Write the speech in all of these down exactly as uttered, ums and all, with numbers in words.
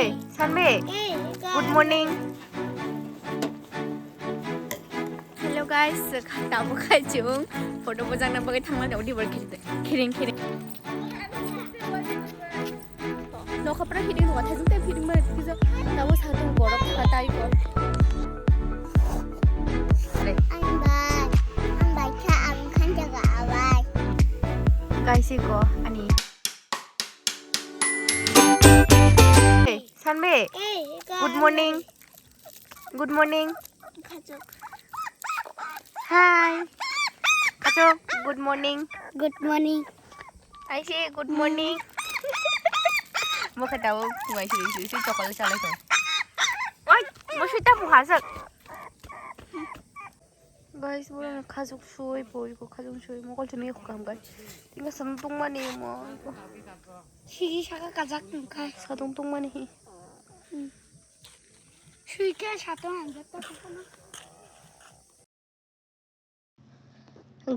Hey, Sanbe. Good morning. Hello guys, tabuk khai chwng photo bojak na bagwi thangma dong dibor khiring khiring. Nokha pra khiring nokha thajung te khiring ma khijo tabo satung borok kha tai ko. Ang bai, ang bai kha ang khan jaga awai. Guys, iko ani. Hey, Sanbe. Hey, good morning. Good morning. Hi. Kachok, good morning. Good morning. Aise, good morning. Mo khe tao, mo aise, aise, aise, chokol chalai ko. Oi, mo sui ta mo hajak. Guys, mo khajok sui, boi ko khajok sui, mo kol chumi ko kam guys. Tinga sam tung mani mo ko. Siji saka kajak tungkai. Sa tung tung mani hi. Sui khe sa tung ang jata.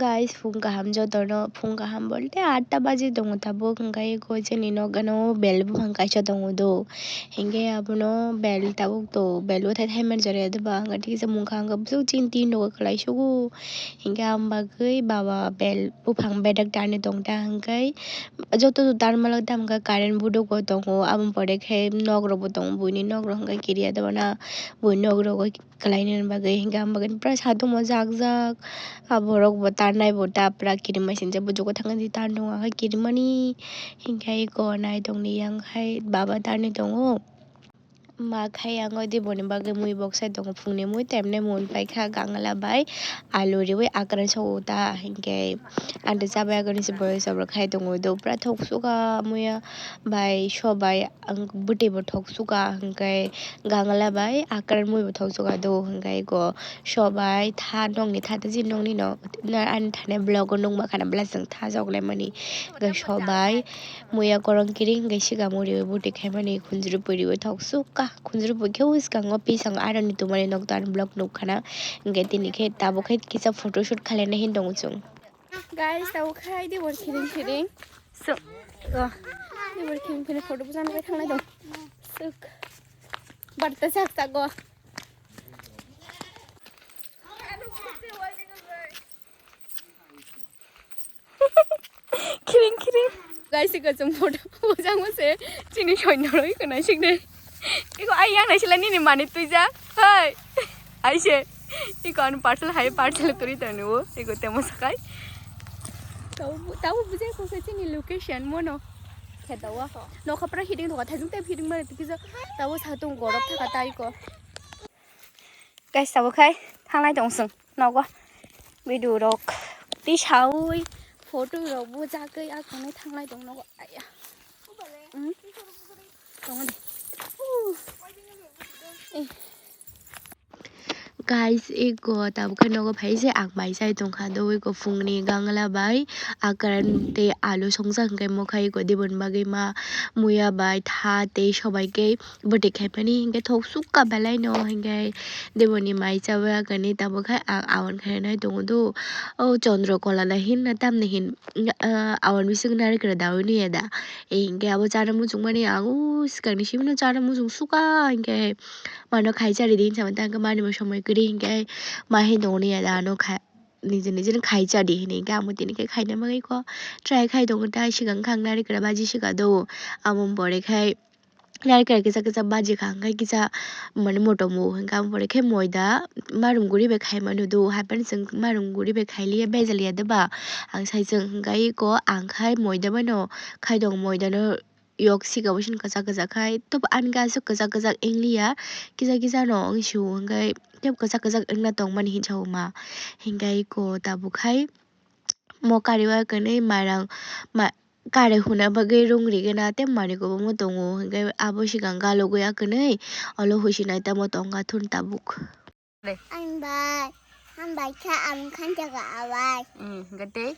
Guys, phung kaham jotono, phung kaham bolte atta baji tongo tabuk, hwnkhe eko chini nok gana o bel buphang kaisa tongo do, hwnkhe abono bel tabuk to bel o thai thai mani jora ya doba, hwnkhe thikhe mungkha hwnkhe bwswk chini tin rogo kwlai sugo, hwnkhe aboni bagwi baba bel buphang bedek tarni tongta, hwnkhe joto to tarmalok tamkha current buduk o tongo, aboni pore khe nok rok bo tongo, buini nok rok hwnkhe kiriya doba na buini nok rogo. Kwlainani bagwi, hwnkhe ang bagwi pura satung bo jak jak. A borok bo tarnai bo ta pura kirimai sinjak, bujugo thangwi di tar tongo, hwnkhe kirimani hwnkhe eko nai tongdi, yang hai baba tarni tongo. Ma khai yango diboni bagwi mui boksai tongo, phungni mui temne mun paikha, gangla bai alu riwi akran sogo ta, hwnkhe ang ta chabai agani se boyos rok khai tongo, do pura thok suka muya bai sobai. Ang bwtwi bo thok suka hwnkhe gangla bai akran mui bo thok suka do hwnkhe go sobai tha nokni tha tei nokni no ani thani vlog o nukma khana bwla chwng tha jok lai mani hwnkhe sobai muya korong kiring hwnkhe sikamo riwi bwtwi khaimani khunjuru pui riwi thok suka khunjuru pui khe bwskango pisang aroni tumani nok to ani vlog nuk khana hwnkhe tini khe tabuk khe kisa photoshoot khalaina hin tongo chwng. Guys, tabo khai di bor khiring khiring. So, oh, di bor khiring khiring photo bujan bai thanglai dong. Suk. Barta sak sak go. Khiring khiring. Guys, iko chum photo bujan mo se chini soino roi ko nai sik de. Iko ai yang nai sila nini mani tuija. Hai. Aise, iko ano parcel hai, parcel turi tani o, iko temo sakai. Tau, tau bujai ko se chini location mono. Khe tau. Nokha pra hiding doka thajung te hiding mare tiki jo. Tau satung gorok thaka tai ko. Guys, tau khai thanglai tong sung nogo. Video rok ti saui photo rok bujagwi akhonai thanglai tong nogo. Aya. Hmm? Tongo de. Uh. Eh. Guys, ego tabuk khe nogo phai se ang mai chai tongkha do ego phungni gangla bai akran tei alu songjak hwnkhe mokha ego dibon bagwi ma muya bai tha tei sobai khe bwtwi khaimani hwnkhe thok sukha belai no hwnkhe diboni mai chawi agani tabuk khe ang awan khainai tongo do o chondro kola na hin na tamni hin. Ah, awan bising narikra dawi nuya da. Eh, hinkhe abo chana muchung mani ang o swkangni simi no chana muchung suka hinkhe mano khai chari di hinsa manta hinkhe mani bo somoi kwrwi hinkhe ma hin tongo nuya da ano kha-, nijini jini khai chadi hini hinkhe amo tini khe khaina bagwi kho try khai tongo ta swkang khe ang narikra baji swka do amo pore khai. Narikra kisa kisa baji kha hwnkhe kisa mane motom o hwnkhe aboni pore khe moida marum guri bai khai manu do hapheno chwng marum guri bai khai liya bejal ya doba ang sai chwng hwnkhe eko ang khai moida bai no khai tongo moida no yok sika bo sini kwchak kwchak khai tobo ani gas o kwchak kwchak wng liya kisa kisa no wng sio hwnkhe tei kwchak kwchak wngna tong mani hinsa o ma hwnkhe eko tabuk khai. Mo kari o kwnwi mairang ma-, kari huna bagwi rung rigena tei manwi kwbangma tongo, hwnkhe abo swkang galugwi ya kwnwi olo husi nai tamo tongkha thun tabuk. Ang bai, ang bai kha ang khan jaga awai. Hmm, hwnkhe tei?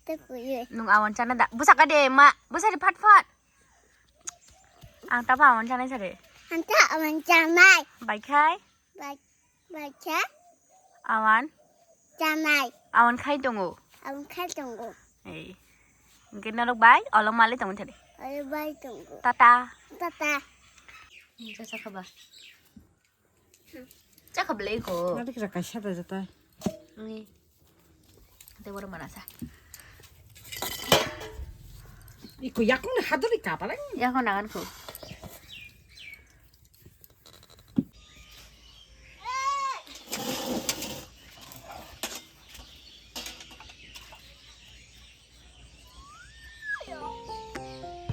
Tei kuyu. Nwng awan chana da? Bwsaka de ma, bwsadi phat phat. Ang tamo awan chanai sari. Ang ta awan chanai. Bai khai? Bai. Bacha. Awan. Chanai. Awan khai tongo. Awan khai tongo. Ei. Hwnkhe norok bai olo mali tongo thari. Olo bai tongo. Tata. Tata. Ini ka saka ba? Cakap lagi ko. Nanti kita kasih ada jatah. Ini. Tei borok mana sa? Iko yakung ni haduri kapalang. Yakung nangan ko.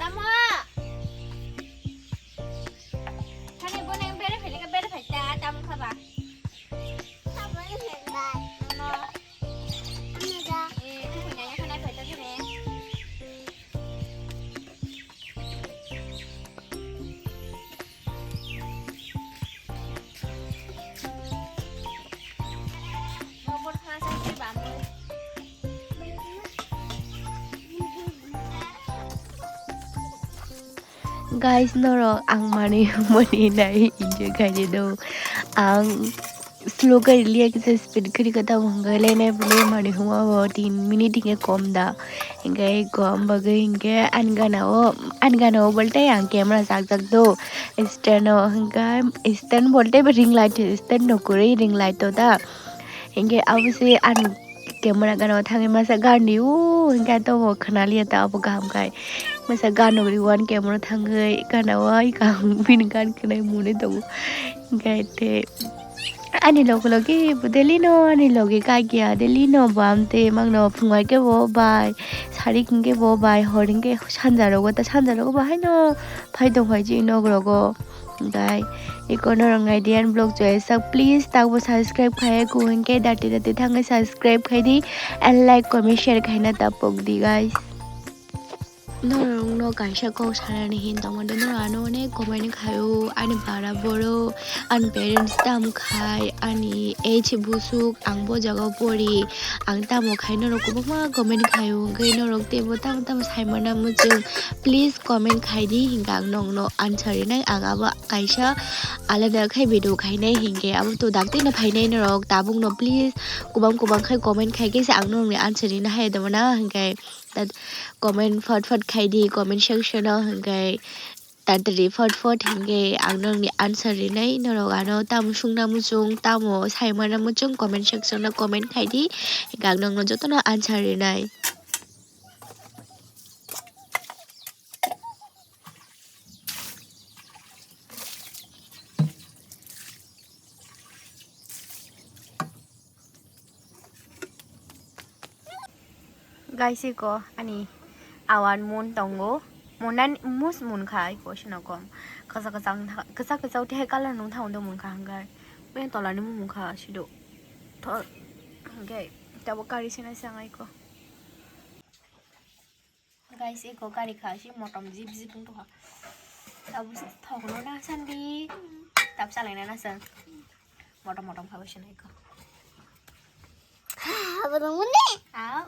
Tamo. Thani bo nang bere phai le ka bere phai ta tamo khaba. Tamo ni phai bai. Tamo. Ano da. Eh, tu phai na ya kana phai ta thani. Guys, norok ang manwi hwnmani nai enjoy khaidi do. Ang slow khe liya kisa speed khri khe tamo hwnkhai lainai bwlwi manwi hwnma bo tin minute hinkhe kom da. Hinkhe kom bagwi hinkhe ani gana o, ani gana o bolte ang camera chakjak do. Stand o hinkhe stand bolte ring light, stand no kwrwi ring light o da. Hinkhe abo se ani camera gana o thangwi masa gani o hinkhe abo khwnaliya ta abo kaham khai. Masa gana o ri one camera thangwi gana o ai kaham bini gan khwnai muni tongo. Hinkhe te ani loge loge bo daily no ani loge kaikya daily no bo amte mangno phungai khe bo bai sari hinkhe bo bai hor hinkhe sanja rogo ta sanja rogo bo haino phai tong phai chini nog rogo. Hinkhe iko norok nai di ani vlog choi sak please takbo subscribe khai ku hinkhe dati dati thangwi subscribe khai di and like comment share khaina ta pok di guys. Norokno kaisa kok sanani hin tongma de norok ano onek comment khaio ani bara borok ani parents tam khai ani age busuk ang bo jaga pori ang tamo khai norok kwbangma comment khaio hwnkhe norok teibo tamo tamo saimano muchung please comment khai di hinkhe ang nokno answer rinai ang abo kaisa alada khai video khainai hinkhe abo to dakti no phainai norok tabuk no please kubang kubang khai comment khai khe se ang norokni answer rina hai tongmana hinkhe. Tat comment fat fat khai di comment section o hinkhe tatri fat fat hinkhe ang nokni answer rinai norok ano tamo sungna muchung tamo saimana muchung comment section o comment khai di hinkhe ang nokno jotono answer rinai. Guys, iko ani awan mun tongo. Munan mus mun kha iko sino kom. Kasa kasa ang tha-, kasa kasa uthi hai color nung thaung do mun kha hangkai. Wen tola ni mun kha sido. Thor hangkai tabo kari sina sangai ko. Guys, eko gari kha si motom jip jip wng tongkha. Tabuk thokno na sandi. Tab salaina na sang. Motom motom kha bai sini eko. Abo dong muni. Au.